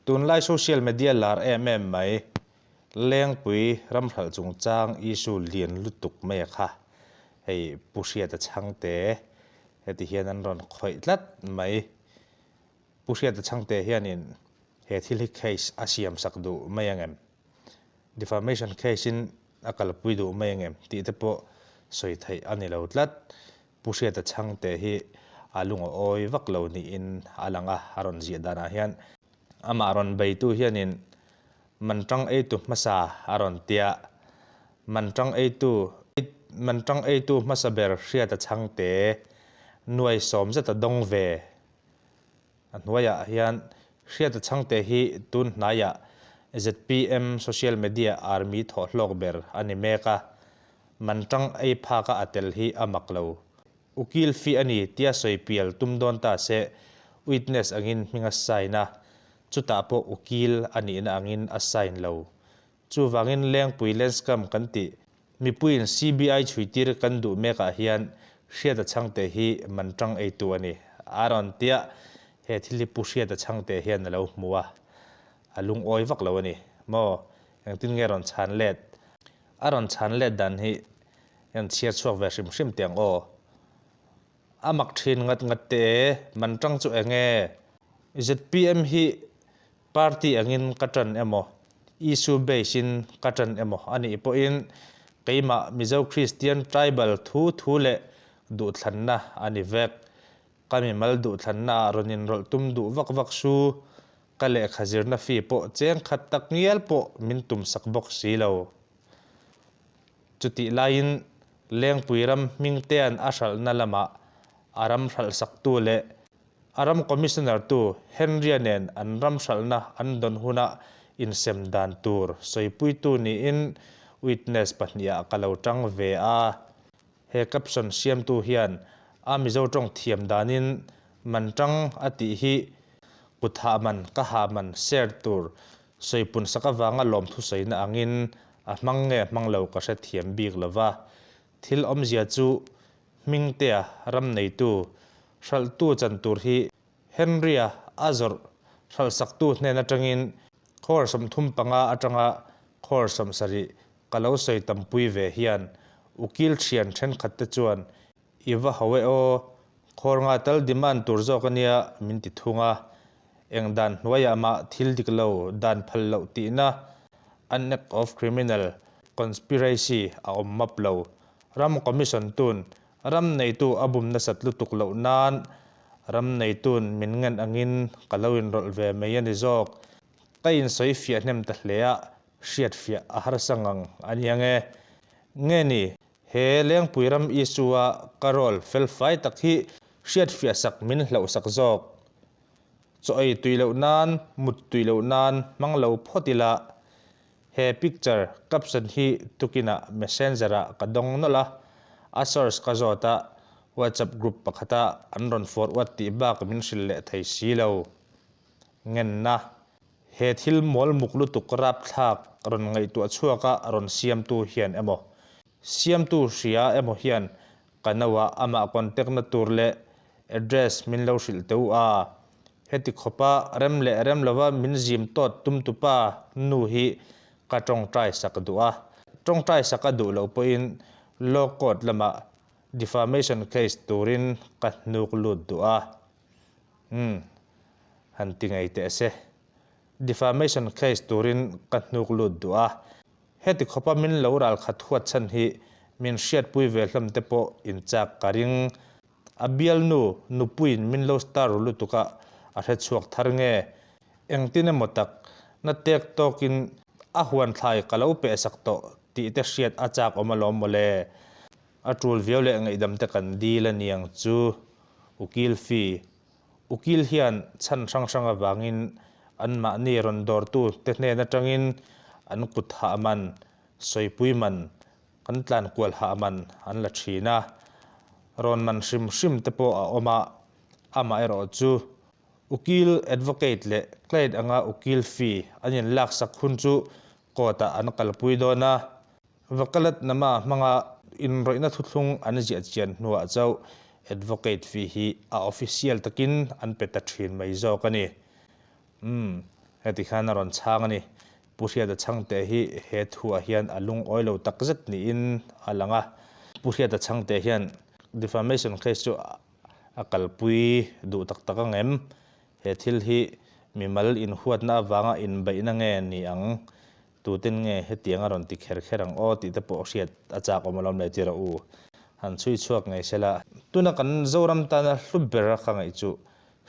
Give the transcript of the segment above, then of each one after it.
Tunlai social media lar em em mai, Lengpui ramhralh chungchang issue lian lutuk mai a kha hei Pu Hriata Chhangte heti hian an rawn khawih tlat mai. Pu Hriata Chhangte hianin he thil hi case a siam sak duh mai ang em? Defamation case in a kalpui duh mai ang em tih te pawh sawi theih a ni lo tlat. Pu Hriata Chhangte hi a lung a awi vak lo niin a lang a, a rawn ziah danah hian amah rawn beitu hianin man tang eitu hmasa a rawn tia. Man tang eitu man tang eitu hmasa ber Hriata Chhangte nuai sawm zeta dawng ve. A hnuaiah hian Hriata Chhangte hi tun hnaiah zpm social media army thawh hlawk ber a ni mek a, man tang ei phaka a tel hi a mak lo. Ukil fi a ni tia sawi pial tum dawn ta se witness angin hming a sign a, chutah pawh ukil a nihna angin a sign lo. Chuvangin Lengpui Lenscam kan tih mipuiin CBI chhuitir kan duh mekah hian Hriata Chhangte hi man tang eitu a ni. A rawn tia, he thil hi Pu Hriata Chhangte hian a lo hmu a, a lungawi vak lo a ni maw? Engtin nge rawn chhan let? A rawn chhan let dan hi en chhiar chhuak ve hrim hrim teh ang aw. A mak thin ngat ngat teh e, man tang chu eng nge? Zpm hi Party angin ka ṭan emaw, issue base in ka ṭan emaw a nih pawhin keimah Mizo Kristian tribal thu thu leh duhthlanna a ni vek. Ka mimal duhthlanna ah rawn inrawlh tum duh vak vak su, ka lehkha zirna fee pawh cheng khat tak ngial pawh min tum sak bawk si lo. Chutih laiin Lengpui ram Hmingtea'n a hralhna lamah a ram hralhsaktu leh A ram Commissioner tu Henry-a nen an ram hralhna an dawn huna insem dan tur sawipuitu niin witness pahnihah ka lo tang ve a. He caption siamtu hian a Mizo tawng thiam danin man tang a tih hi kut hah man ka hah man share tur sawipun sak avanga lawmthu sawina angin a hmang nge hmang lo ka hrethiam bik lova. Thil awmzia chu Hmingtea ram neitu, hralhtu chan tur hi Henry-a a zawrh hralhsaktu hnen atangin khawl 35 atanga khawl 70 ka lo sawi tampui ve hian ukil thian thenkhatte chuan i va ho e aw, khawl nga tal demand tur zawk ania min ti thung a, eng dan hnuaiah mah thil dik lo dan phal loh tihna an act of criminal conspiracy a awm map lo. Ram Commission tun ram neitu a bum nasat lutuk loh nan ram neitun min ngen angin ka lo inrawlh ve mai a ni zawk. Ka insawi fiah hnem ta hle a, hriat fiah a harsa ngang a ni ang e. Nge ni, he Lengpui ram issue a ka role felfai tak hi hriat fiah sak min hlauh sak zawk. Chaw ei tui loh nan, mut tui loh nan hmang lo phawt ila He picture caption hi tukinah messenger ah ka dawng nawlh a, a source ka zawt a, WhatsApp group pakhata an rawn forward tih bak min hrilh leh thei si lo. Ngenna, He thil mawl muk lutuk rapthlak rawn ngaihtuah chhuaka rawn siamtu hian emaw, siamtu hria emaw hian Ka nauah amah contact na tur leh address min lo hrilh teh u a. Heti khawpa rem leh rem lova min zim tawt tum tupa nu hi ka tawngtai sak duh a. Tawngtai sak a duh loh pawhin law court lamah defamation case turin ka hnuk lut duh a. Umm, han ti ngei teh se. Defamation case turin ka hnuk lut duh a. Heti khawpa min lo ral khat huat chhan hi min hriatpui ve hlawm te pawh inchak ka ring. A bialnu nupuiin min lo star ru lutuk a, a hre chhuak thar nge? Engtin emaw tak na tek tawkin a huan thlai ka lo pehsak tawh tih te hriat a chak awm alawm mawle. A tul viau leh ngaihdam te kan dil a niang chu Ukil fee Ukil hian chhan hrang hrang avangin anmahni rawn dawrtu te hnen atangin an kut hah man, sawipui man, kan tlan kual hah man an la thin a. Rawn man hrim hrim te pawh a awm a, amaherawh chu Ukil, Advocate leh Client anga Ukil fee an inlaksak hun chu court ah an kalpui dawn a. Vakalat nama hmanga inrawihna thuthlung an ziah chian hnuah chauh Advocate fee hi a official takin an pe ta thin mai zawk a ni. Umm, heti khan a rawn chhang a ni. Pu Hriata Chhangte hi he thuah hian a lungawi lo takzet niin a lang a. Pu Hriata Chhangte hian defamation case chu a kalpui duh tak tak ang em? He thil hi mimal inhuatna avanga inbeihna nge ni ang? Tuten nge hetiang a rawn ti kher kher ang aw tih te pawh hriat a chak awm alawm le ti rawh u. Han chhui chhuak ngei se la. Tuna kan Zoram tana hlu ber a ka ngaih chu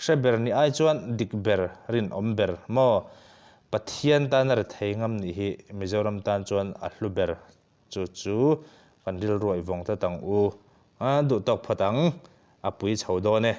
hre ber ni ai chuan dik ber, rinawm ber maw? Pathian tana rethei ngam nih hi Mizoram tan chuan a hlu ber. Chu chu kan rilruaih vawng tlat ang u. A duh tawk phawt ang, a pui chho dawn e.